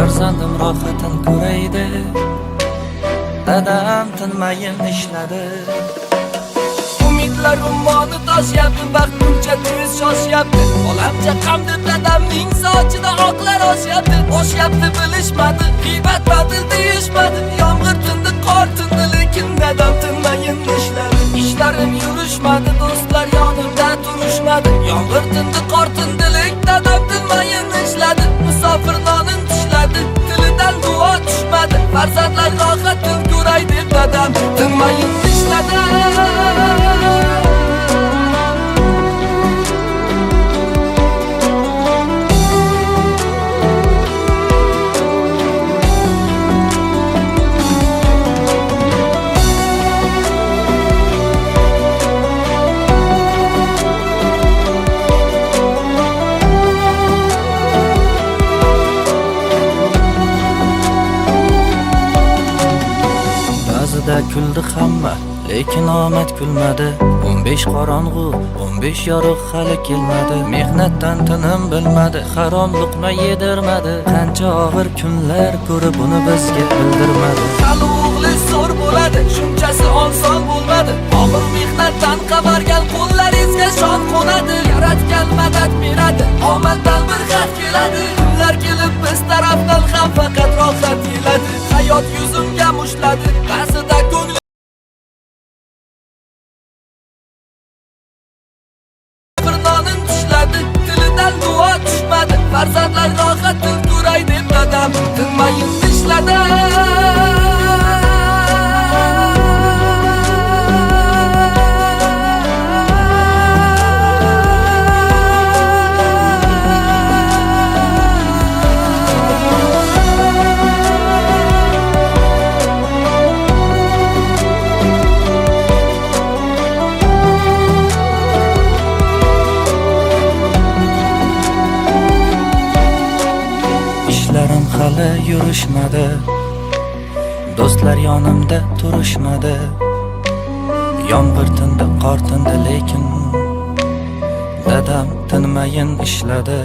Farzandim rohatin ko'ray deb dadam tinmayin ishladi. Umidlar ummoni toshyapti, baxt buncha tez shoshyapti. Bolam chaqam deb dadamning sochida oqlar oshyapti. Oshyapti bilishmadi, g'iybat batil deyishmadi. Yomg'ir tindi, qor tindi, lekin dadam tinmayin ishladi. Ishlarim yurishmadi, do'stlar yonimda turishmadi. Yomg'ir tindi, qor tindi, lekin dadam tinmayin ishladi. Musofir nonin tishladi, tilidan duo tushmadi. Farzandlar rohatin ko'ray deb dadam tinmayin ishladi. Ba'zida kuldi hamma, lekin omad kulmadi. 15 qorong'u, 15 yorug' hali kelmadi. Mehnatdan tinim bilmadi, harom luqma yedirmadi. Qancha og'ir kunlar ko'rib uni bizga bildirmadi. Hali o'g'li zo'r bo'ladi, shunchasi oson bo'lmadi. Og'ir mehnatdan qavargan qo'llaringizga shon qo'nadi. Yaratgan madad beradi, omaddan bir xat keladi. Kunlar kelib biz tarafdan ham faqat rohat keladi. Hayot yuzimga mushladi, ba'zida ko'nglim bir nonin tishladi, tilidan duo tushmadi. Farzandlar rohatin ko'ray deb dadam tinmayin ishladi. Ishlarim hali yurishmadi, do'stlar yonimda turishmadi. Yomg'ir tindi, qor tindi, lekin dadam tinmayin ishladi.